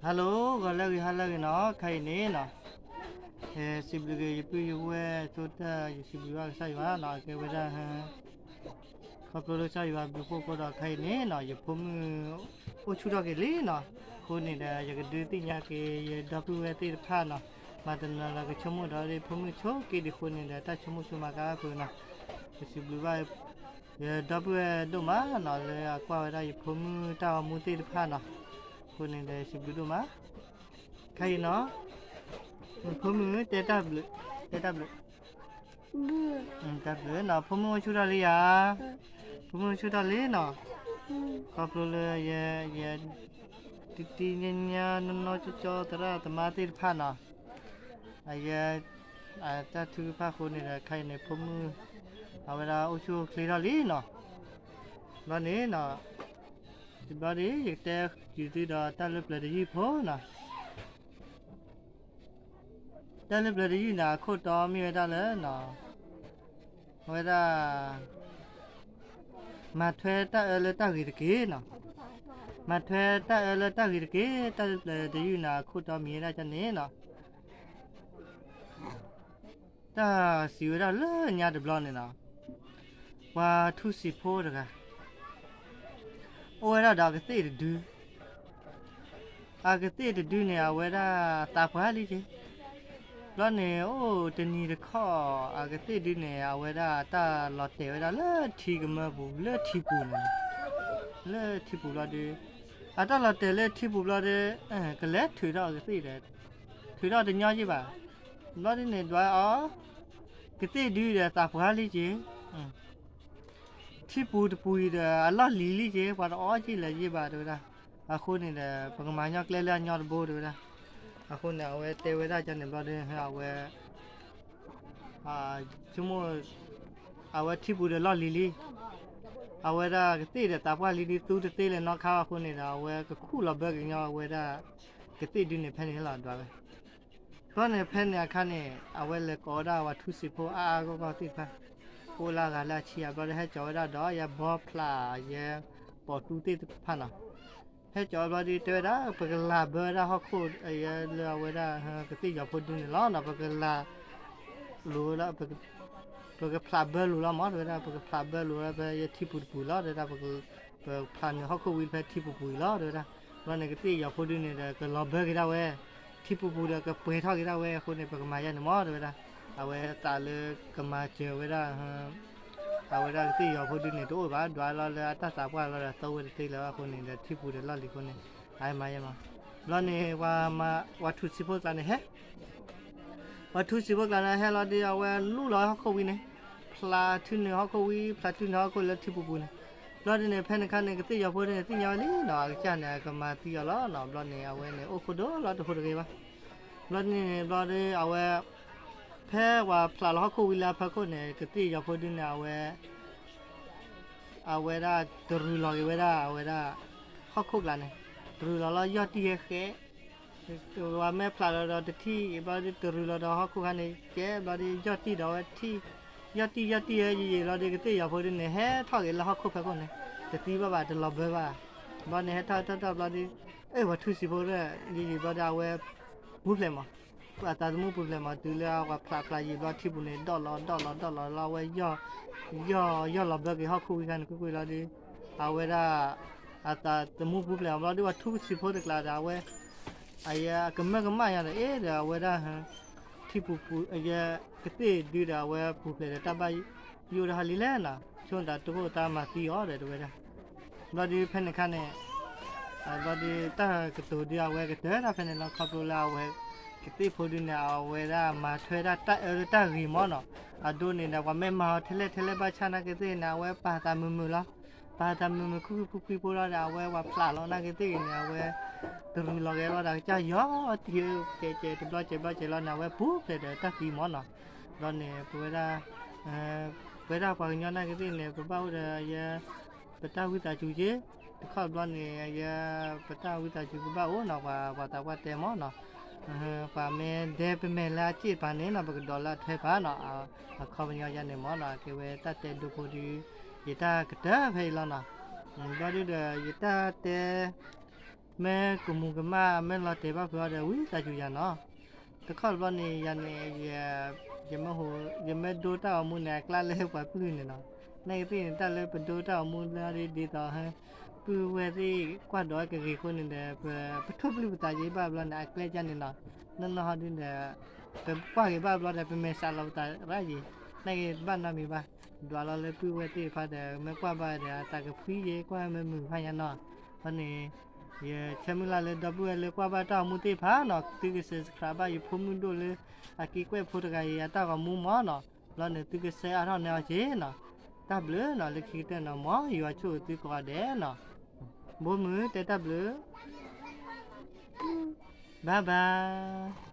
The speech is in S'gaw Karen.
Hello, ဂီၤလၢအဂ့ၤ ဟါလၢအဂ့ၤနီၤ, ခဲအံၤန့ၣ်နီၤ, စံးဘျုးက့ၤယပုၢ်ယဝဲၢ်ဆိတၢ် ယစံးဘျုးဘၣ်ကစၢ်ယွၤနီၤ, အကဲဝဲဒၣ် ခီဖျိလၢကစၢ်ယွၤဘျုးဖှိၣ်အဃိဒီး ခဲအံၤန့ၣ်နီၤ ယဖိမုၣ်အိၣ်ဆူၣ်ထီၣ်က့ၤလံနီၤ, အဃိန့ၣ်ဒီး ယကဒုးသ့ၣ်ညါက့ၤ ယဒီပုၢ်ဝဲၢ်သ့ၣ်တဖၣ်နီၤ, မၤတနီၤလၢကဆိကမိၣ်ဒီးဖိမုၣ်ဆိက့ၤဒံးအဃိန့ၣ်ဒီး တၢ်ဆိကမိၣ်ဆိမၤကါအပူၤနီၤ, ယစံးဘျုးဘၣ် ယဒီပုၢ်ဝဲၢ်ဒိၣ်မးနီၤ လၢအကွၢ်ဝဲဒၣ်ယဖိမုၣ်တၢ်ဂီၤမူသ့ၣ်တဖၣ်နီၤ, အဃိန့ၣ်ဒီးစံးဘျုးဒိၣ်မး, ခဲအံၤနီၤ, ဖိမုၣ်တဲတၢ်ဘျုး, တဲတၢ်ဘျုး, တၢ်ဘျုးနီၤ ဖိမုၣ်အိၣ်ဆူၣ်ထီၣ်လံယၤ, ဖိမုၣ်အိၣ်ဆူၣ်ထီၣ်လံနီၤ, ခီဖျိလၢယ ယ တံတံညါညါနီၢ်နီၢ်ကၠီကၠီသရၣ်သမါသ့ၣ်တဖၣ်နီၤ, အယဲ တၢ်ထုကဖၣ်အဃိန့ၣ်ဒီး ခဲအံၤန့ၣ် ဖိမုၣ် အဝဲဒၣ်အိၣ်ဆူၣ်အိၣ်ချ့ထီၣ်လံနီၤ, ဘျီန့ၣ်နီၤ, တဘျီဒီး ယကတဲဃုာ်သုဒီးတၢ်လၢပျၢၤတယုၢ်ဖိနီၤ, တၢ်လၢပျၢၤတယုၢ်န့ၣ် အခိၣ်တီမ့ၢ်ဝဲဒၣ်လၢနီၤ, အဝဲဒၣ် မၤထွဲတၢ်အၢလၢတၢ်ဂ့ၤတက့ၢ်နီၤ, မၤထွဲတၢ်အၢလၢတၢ်ဂ့ၤတက့ၢ်, တၢ်လၢပျၢၤတယုၢ်န့ၣ် အခိၣ်တီမ့ၢ်ဝဲဒၣ်န့ၣ်နီၤ, တၢ်စံးဝဲဒၣ်လၢညါတဘျီန့ၣ်နီၤ, ပှၤထူစံာ်ဖိတဂၤ အိၣ်ဝဲဒၣ်ဒီးအကသ့ၣ်တဒု, အကသ့ၣ်တဒုန့ၣ် အဝဲဒၣ်သးပှၢ်လံက့ၤ, ဘျီန့ၣ် အိၣ်တနံၤတခီ အကသ့ၣ်ဒုန့ၣ် အဝဲဒၣ်တၢ်လီၤတဲာ်ဝဲဒၣ်လၢထံကမၢပူၤ လၢထံပူၤန့ၣ်, လၢထံပူၤဘျီဒီး အတၢ်လီၤတဲာ်လၢထံပူၤဘျီဒီး ကလဲၤထုးထီၣ်အကသ့ၣ်ဒီး ထုးထီၣ်တညီယ့ၢ်ဘၣ်, ဘျီဒ်န့ၣ် ဒွးအီၤ ကသ့ၣ်ဒုဒီးသးပှၢ်လံက့ၤ, ထံပူၤတပူၤအံၤဒီး အလီၢ်လံၤလံက့ၤ ပှၤတအီက့ၤလၢၤယ့ၢ်ဘၣ်တဲဝဲဒၣ်, အဃိန့ၣ်ဒီး ပကမၤညီကျဲလၢအညီတဘိတဲဝဲဒၣ်, အဃိန့ၣ် အဝဲတဲဝဲဒၣ်န့ၣ်ဘျီဒီး အဝဲ ဆိကမိၣ် အဝဲထံပူၤဒီးလီၢ်လံၤလံ, အဝဲဒၣ်ကသ့ၣ်ဒီးသးပှၢ်လံဒ်သူတသ့လၢၤနီတခါအဃိန့ၣ်ဒီး အဝဲကခူၣ်လီၤဘၢက့ၤညီအဝဲဒၣ် ကသ့ၣ်ဒုန့ၣ်ဖဲန့ၣ်လီၤဒွးဝဲ, ဘျီန့ၣ်ဖဲန့ၣ်အခါန့ၣ် အဝဲလဲၤကိးဝဲဒၣ်ပှၤထူစံာ်ဖိအါအါဂီၢ်ဂီၢ်သ့ၣ်တဖၣ် အိၣ်လၢအဂၤလၢအဆံဂၤဘျီဒီး ဟဲကၠီၤဝဲဒၣ်ဒီးယဲဘီဖျးယဲပိာ်တူသ့ၣ်တဖၣ်နီၤ, ဟဲကၠီၤဝဲဘျီဒီးတဲဝဲဒၣ် ပကလၤဘၢဝဲဒၣ်ဟီၣ်ခိၣ်အယဲလၢအဝဲဒၣ် ကသ့ၣ်ယီၤဖိဒုန့ၣ်လီၤနီၤ, ပကလၤလိၤဝဲဒၣ် ပကဖျးဘၢလိၤလီၤမးတဲဝဲဒၣ်, ပကဖျးဘၢလိၤဝဲဒၣ်ဖဲယထံပူၤတပူၤလီၤတဲဝဲဒၣ်, ပဖျးနုာ်ဟီၣ်ခိၣ်ဝံၤဖဲထံပူၤပူၤအံၤလီၤတဲဝဲဒၣ်, ဘျီန့ၣ်ကသ့ၣ်ယီၤဖိဒုန့ၣ်ဒီး ကလီၤဘၢက့ၤဒၣ်ဝဲ ထံပူၤပူၤဒီးကပှဲၤထီၣ်က့ၤဒၣ်ဝဲအဃိန့ၣ် ပကမၤယဲန့ၣ်မးတဲဝဲဒၣ်, အဝဲသးလၢကမၤစၢၤဝဲဒၣ် အဝဲဒၣ်ကသ့ၣ်ယီၤဖိဒုန့ၣ်တအိၣ်ဘၣ်, ဒွးလီၤလၢအတၢ်သးပှၢ်လီၤဒီးသီဝဲတသ့လၢၤအဃိန့ၣ်ဒီး ထံပူၤဒီးလီၢ်လံၤအဃိန့ၣ် အမၤယဲမး, ဘျီန့ၣ် ပှၤထူစံာ်ဖိကျါန့ၣ်ဟဲ ပှၤထူစံာ်ဖိကျါန့ၣ်ဟဲလီၤဒီး အဝဲလူလီၤဟီၣ်ခိၣ်ဝံၤန့ၣ်, ဖျးထုးနုာ်ဟီၣ်ခိၣ်ဝံၤ ဖျးထုးနုာ်ဟီၣ်ခိၣ်လၢထံပူၤပူၤန့ၣ်, ဘျီဒ်န့ၣ် ဖဲန့ၣ်အခါန့ၣ် ကသ့ၣ်ယီၤဖိဒုန့ၣ် သ့ၣ်ညါဝဲလံနီၤ အကစၢ်န့ၣ် အကမၤသံအီၤလီၤနီၤ, ဘျီန့ၣ် အဝဲန့ၣ် အိၣ်ခိၣ်ဒိၣ်လီၤတဟူးတဂ့ၤဘၣ်, ဘျီန့ၣ် ဘျီဒီး အဝဲ ဖဲပှၤဖျးလီၤဟီၣ်ခိၣ်ဝံၤလၢအဖီခိၣ်န့ၣ် ကသ့ၣ်ယီၤဖိဒုန့ၣ် အဝဲ အဝဲဒၣ်တရူးလီၤက့ၤဝဲဒၣ် အဝဲဒၣ် ဟီၣ်ခိၣ်ကျါန့ၣ်, တရူးလီၤလီၤယီၢ်တံၢ်ဟဲဃဲ, ပှၤမ့ၢ်ဖျးလီၤဒီးတထံၣ် ဘျီဒီးတရူးလီၤဒီးဟီၣ်ခိၣ်ခါန့ၣ် ကဲဘျီဒီးယီၢ်တံၢ်ဒီးဝဲထံၣ်, ယီၢ်တံၢ်ယီၢ်တံၢ်ဟဲယံာ်ယံာ်ဘျီဒီး ကသ့ၣ်ယီၤဖိဒုန့ၣ် ဟဲထီၣ်က့ၤလၢဟီၣ်ခိၣ်ဖီခိၣ်န့ၣ်, တသံဘၣ်ဘၣ် တလီၤဘၢဘၣ်, ဘျီန့ၣ် ဟဲထီၣ်ထီၣ်ထီၣ်ဘျီဒီး အ့ၣ် ပှၤထူစံာ်ဖိဒု ယံာ်ယံာ်ဘျီဒီး အဝဲ ပူၤဖျဲးမး အသးသမူပူၤဖျဲးမး တုၤလၢပှၤဖျးဖျးယံာ်ဘျီထံပူၤန့ၣ် ဒိးလီၤဒိးလီၤဒိးလီၤလီၤ အဝဲ ယီၢ် ယီၢ်လီၤဘၢက့ၤဟီၣ်ခိၣ်ဝံၤခါန့ၣ် ကွ့ၢ်ကွ့ၢ်လီၤဒီး အဝဲဒၣ် အသးသမူပူၤဖျဲးမးဘျီဒီး ပှၤထူစံာ်ဖိတကျါဒီး အဝဲ အယဲကမၢကမၣ်ညါဒီး အ့ၣ်ဒီး အဝဲဒၣ် ထံပူၤပူၤ အယဲကသ့ၣ်ဒုဒီး အဝဲပူၤဖျဲးဒီးတၢ်ဘၣ်ယိၣ်ဒၣ်ဟီလံလဲၣ်နီၤ ဆိတးတိခိၣ်သးမၤသံအီၤဒီး တဲဝဲဒၣ် ဘျီဒီးဖဲန့ၣ်အခါန့ၣ် ဘျီဒီးတၢ်ကတိၤဒုအဝဲကတၢၢ်ဒၣ်ဖဲန့ၣ်လီၤ ခီဖျိလၢအဝဲ ကသ့ၣ်ဖိဒုန့ၣ် အဝဲဒၣ်မၤထွဲဒၣ်တၢ်အၢလၢတၢ်ဂ့ၤမးနီၤ အဒိန့ၣ်ဒီး ပှၤမ့ၢ်မၤအီၤထဲလဲၣ်ထဲလဲၣ်ဘၣ်ဆၣ်နာ်က့သ့ၣ်န့ၣ် အဝဲပာ်သးမုာ်မုာ်လီၤ ပာ်သးမုာ်မုာ်ခုၣ်ခုၣ်ဖှံဖှံဖိလီၤဒီး အဝဲပှၤဖျးလီၤနာ်က့သ့ၣ်ဂ့ၤန့ၣ် အဝဲ တရူးလီၤက့ၤလီၤဒီး ကစၢ်ယီၤတံၢ်ကဲးကဲးတဘျီကဲးဘျီကဲးလီၤန့ၣ် အဝဲပူၤဖျဲးဒီးတၢ်သံမးနီၤ ဘျီန့ၣ် ပဝဲဒၣ် ပဝဲဒၣ်ပှၤကညီနာ်က့သ့ၣ်န့ၣ် ပဘၣ်အိၣ်ဒီးယဲ ပတၢ်ဝံသးစူၤက့ၤ တခီဘျီန့ၣ် ယဲ ပတၢ်ဝံသးစူၤကဘၣ်အိၣ်နီၤ ပှၤသးပှၢ်တဲမးနီၤ ပှၤမ့ၢ်ဒဲပမဲာ်လၢအစ့ၣ်တပၤန့ၣ်နီၤ ပကဒိးလၢအထွဲပၤနီၤ အခီပညီယါန့ၣ်မးနီၤ ကဲဝဲတၢ်တဲဒိဖိဒီး ယတၢ်ကတၢၢ်ဖဲအံၤလီၤနီၤ ဘျီဒုဒီး ယတၢ်တဲ မ့ၢ်ကမူၤကမၣ် မ့ၢ်လီၤတဲာ်ဘၣ်ဖုးအီၤဒီး ဝံသးစူၤယၤနီၤ. တခီတဘျီန့ၣ် ယၤန့ၣ် ယမ့ၢ်ဟိ ယမ့ၢ်ဒိတၢ်ဂီၤမူန့ၣ် အကျါလၢပှၤပျုၢ်န့ၣ်နီၤ. နာ်က့သ့ၣ်န့ၣ် တၢ်လၢပဒိတၢ်ဂီၤမူလၢဒ်သိး ပုၢ်ဝဲၢ်သ့ၣ်ကွၢ်ဒီးကဂ့ၤအဃိန့ၣ်ဒီး ပ ပထိၣ်ပျုၢ်ပသးက့ဘၣ်ဘျီန့ၣ် အကျဲကၢ်န့ၣ်နီၤ. နီၢ်နီၢ်ဟီဒုဒီး ပကွၢ်က့ၤဘၣ်ဘျီဒီး ပမဲာ်ဆှးလီၤပသးရၣ်ယံၤ, နာ်က့တဘၣ်နီတမံၤဘၣ်. ဒွးလီၤလၢပုၢ်ဝဲၢ်သ့ၣ်တဖၣ်ဒီး မ့ၢ်ကွၢ်ဘၣ်ဒီး အသးကဖှံယဲ ကွၢ်မ့ၢ်မုာ်ဖးညါနီၤ. အဃိန့ၣ် ယဆၢမုၢ်လၢ်လၢ ဒီပုၢ်ဝဲၢ်လၢကွၢ်ဘၣ်တၢ်ဂီၤမူသ့ၣ်တဖၣ်နီၤ သုက subscribe ဘၣ်ယဖိမုၣ်ဒိၣ်လၢ အက့ၤကွဲးဖိတဂၤအံၤအတၢ်ဂီၤမူမ့ၢ်နီၤ. ဘျီန့ၣ် သုက share အါထီၣ်န့ၢ်အီၤက့ၤနီၤ. တၢ်ဘျုးနီၤ လၢခံကတၢၢ်နီၤ မ်ယွၤဆိၣ်ဂ့ၤသုကိးဂၤဒဲးနီၤ. ဘိမုၢ်တဲတၢ်ဘျုး bye bye.